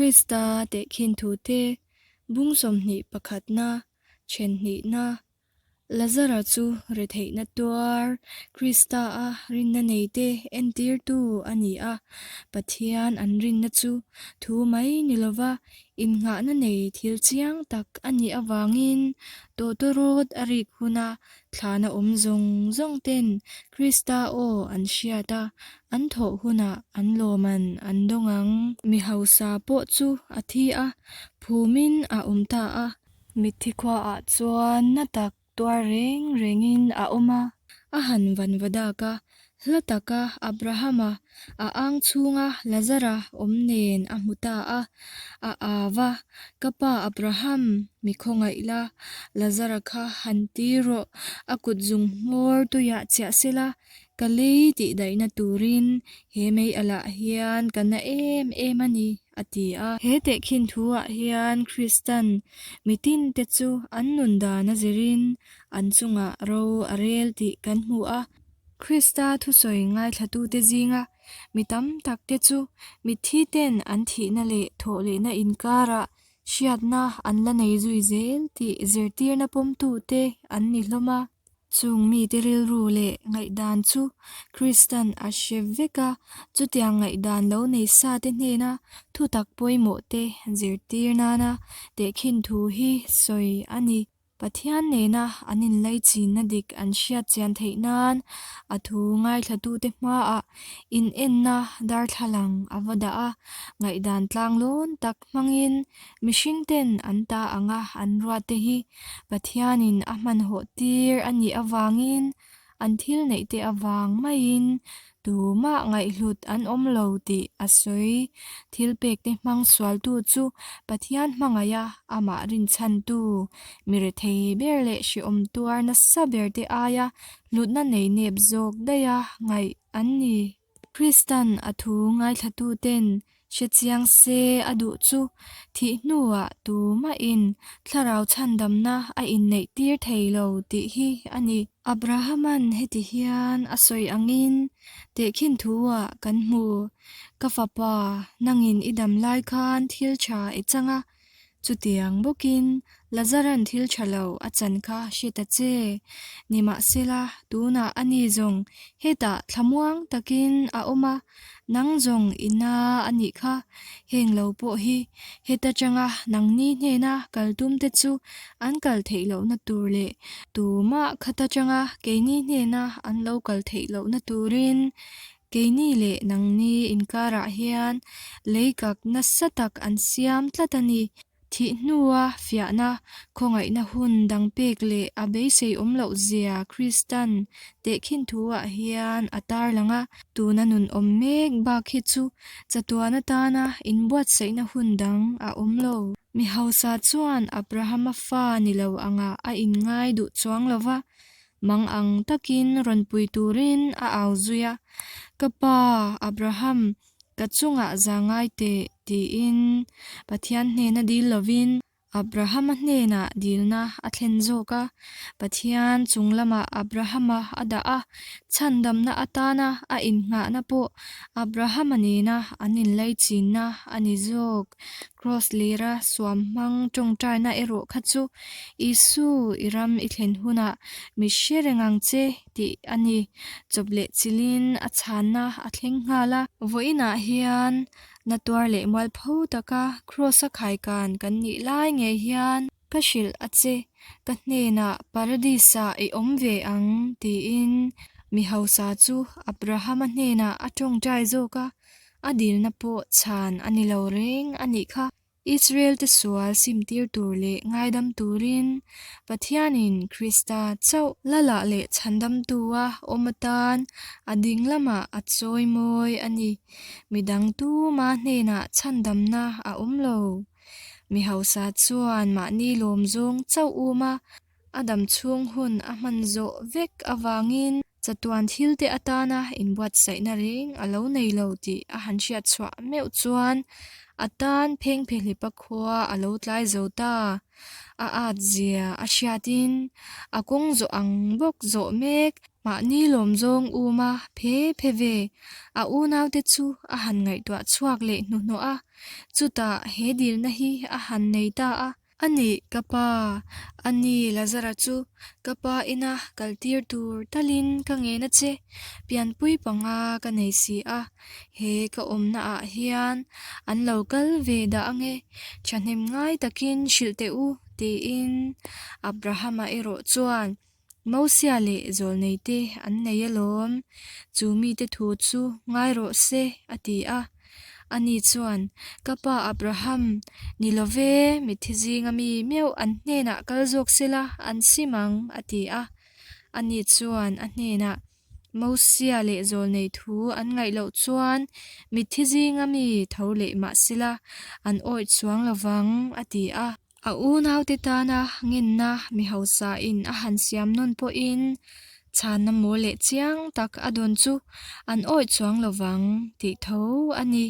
Krista tehkhin thute bung 21 pakhatna, then hnihna, Lazara chu retheihna tuar Krista-a rinna neite entirtu a ni a. Pathian an rinna chu thu mai ni lova innghahna nei thil chiang tak a nih avangin tawtawrawt a rik huna thlana awm zawng zawng ten Krista aw an hriat a, an thawh hunah an lawman an dawng ang. Mi hausa pawh chu a thi a, phumin a awm ta a. Mitthi khuaah chuan na tak tuar reng rengin a awm a. A han van va dak a, hla taka Abrahama a ang chhunga Lazara awm nen a hmu ta a. A au va, Ka pa Abraham, mi khawngaih la, Lazara kha han ti rawh, a kut zung hmawr tuiah chiah sela, ka lei tih daihna turin he mei alah hian ka na em em a ni. a ti a. He tehkhin thu-ah hian Kristan mitinte chu an nun dan a zirin an chungah ro a rel tih kan hmu a. Krista thusawi ngaithlatute zinga mi tam takte chu mitthiten an thihna leh thawhlehna inkarah hriatna an la nei zui zel tih zirtirna pawmtute an ni hlawm a. Chung mite rilru leh ngaihdan chu Kristan a hre vek a, chutiang ngaihdan lo nei sa te hnena thutak pawimawh te zirtir nana tehkhin thu hi sawi a ni. Pathian nena an inlaichinna dik an hriat chian theih nan a thu ngaithlatute hmaah inenna darthlalang a va dah a, ngaihdan tlanglawn tak hmangin mihringten an ta anga an ruatte hi Pathianin a hmanhawh tir a nih avangin an thil neih te avang maiin tumah ngaihhlut an awm lo tih a sawi. Thil pekte hmang sualtu chu Pathian hmangaiha amah rinchhantu, mi rethei ber leh hrehawm tuar nasa ber te aia hlutna nei nep zawk daiha ngaih an ni. Kristan a thu ngaithlatuten hre chiang se a duh chu thih hnuah tumahin thlarau chhandamna a inneih tir thei lo tih hi a ni. Abrahama'n heti hian a sawi angin tehkhin thu-ah kan hmu, Ka fapa, nangin i dam lai khan thil tha i chang a, Chutiang bawkin Lazaran thil tha lo a chan kha hre ta che. Nimahsela, tunah a ni zawng hetah thlamuang takin a awm a, nang zawng i na a nih kha. Heng lo pawh hi heta tanga nangni hnena kal tum te chu an kal theih lohna tur leh tumah khata tanga keini hnena an lo kal theih lohna turin Keini leh nangni inkarah hian leikak nasa tak an siam tlat a ni. Thih hnua fiahna, khawngaihna hun dang pek leh a beisei awm loh zia Kristan tehkhin thuah hian a tarlang a. Tuna nun awm mek bak hi chu chatuan atana inbuatsaihna hun dang a awm lo. Mi hausa chuan Abrahama fa ni lo angah a inngai duh chuang lo va, Mang ang takin rawn pui turin a au zui a, Ka pa, Abraham, ka chungah za ngai teh, tiin Pathian hnena dil lovin Abrahama hnenah dilna a thlen zawk a. Pathian chung lamah Abrahama a dah a, chhandamna atana a innghahna pawh Abrahama nena an inlaichinna a ni zawk. Kraws lira suam hmang tawngtaina erawh kha chu Isu i ram i thlen hunah mi hre reng ang che tih a ni. Chawp leh chilhin a chhanna a thleng nghal a. Vawiinah hian na tuar leh mualpho taka Kraws-a khaikan kan nih lai ngei hian ka hrilh a che, ka hnenah Paradis-ah i awm ve ang tiin mi hausa chu Abrahama hnenah a tawngtai zawk a. A dilna pawh chhan a ni lo reng a nih kha. Israel-te sual simtir tur leh ngaidam turin Pathianin Krista chauh Lalah leh Chhandamtua awm atan a ding lamah a chawi mawi a ni. Midang tuma hnenah chhandamna a awm lo. Mi hausa chuan mahni lawm zawng chauh um a, A dam chhung hun a hman zawh vek avangin chatuan thilte atana inbuatsaihna reng a lo nei lo tih a han hriat chhuah meuh chuan A tan phengphehlipa khua a lo tlai zo ta. A at zia a hriatin a kawng zawh ang bawk zawh mek. Mahni lawmzawng uma phe phe ve a unaute chu a han ngaihtuah chhuak leh hnuhnawh a, chutah he dilna hi a han nei ta a. A nih ka pa, a ni Lazara chu ka pa ina kal tir tur talin ka ngen a che, pianpui panga ka nei si a, he ka awmna ah hian an lo kal ve dah ange, thahnem ngai takin hrilh teh u tiin Abrahama erawh chuan Mosia leh zawlneite an nei alawm, chu mite thu chu ngai rawh se, a ti a. Ani chuan, Ka pa Abraham, ni lo ve, mitthi zinga mi meuh an hnenah kal zawk sela an sim ang, a ti a. Ani chuan a hnenah, Mosia leh zawlnei thu an ngaih loh chuan mitthi zinga mi tho leh mah sela an awih chuang lo vang, a ti a. A unaute tana ngenna mi hausain a han siam nawn pawhin chhanna mawl leh chiang tak a dawn chu an awih chuang lo vang tih tho a ni.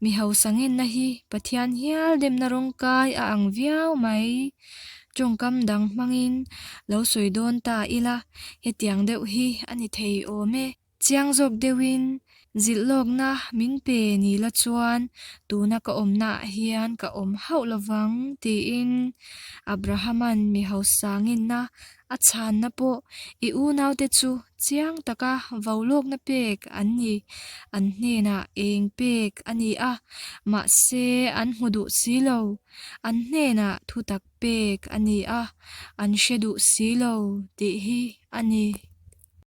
Mi hausa ngenna hi Pathian hial demna rawngkai a ang viau mai. Tawngkam dang hmangin lo sawi dawn ta ila hetiang deuh hi a ni thei awm e. Chiang zawk deuhin zilh lawkna min pe ni la chuan tuna ka awmnaah hian ka awm hauh lovang tiin Abrahama'n mi hausa ngenna a chhanna pawh i unaute chu chiang taka vo lawkna pek an ni. An hnenah eng pek a ni a, mahse an hmu duh si lo. An hnenah thutak pek a ni a, an hre duh si lo tih hi a ni.